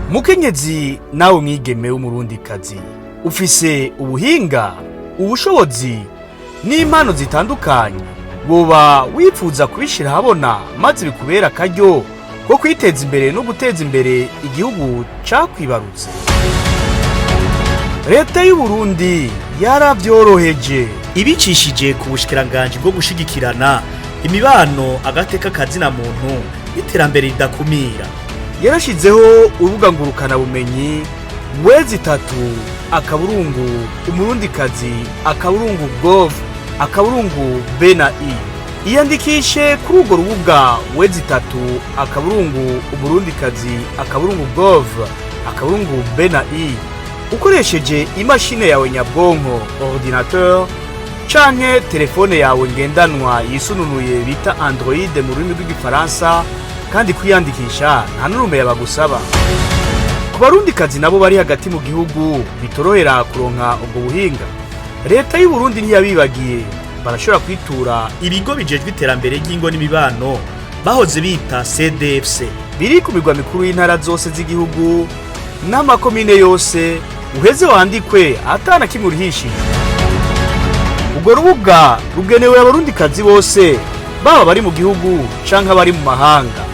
Mukenyezi nawe mwigeme w'Umurundikazi, ufise ubuhinga, ubushobozi n'impano zitandukanye, woba wifuza kubishira ahabona maze bikubera akaryo ko kwiteza imbere no guteza imbere igihugu cakwibarutse. Leta y'u Burundi yaravyoroheje ibicishije ku bushikiranganji bwo gushigikirana, imibano, agateka kazina muntu n'iterambere ridakumira. Yarashizeho urubuga ngurukanabumenyi www.umurundikazi.gov.b na i. Iyandikishe kuri urwo rubuga www.umurundikazi.gov.b na i ukoresheje imashini yawe nyabwonko, ordinateur, canke telefone yawe ngendanwa yisununuye bita Android mu rurimi rw'Igifaransa. Kandi kwiyandikisha nta n'urumeya bagusaba. Ku Barundikazi nabo bari hagati mu gihugu bitorohera kuronka ubwo buhinga, Leta y'u Burundi ntiyabibagiye. Barashobora kwitura ibigo bijejwe iterambere ry'ingo n'imibano, bahoze bita CDFC, biri ku migwa mikuru y'intara zose z'igihugu n'amakomine yose, uheze wandikwe atana kimwe urihishije. Urwo rubuga rugenewe Abarundikazi bose, baba bari mu gihugu canke abari mu mahanga.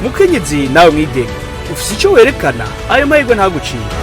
Mukenyezi nawe mwigeme, ufise ico werekana, ayo mahirwe ntagucika.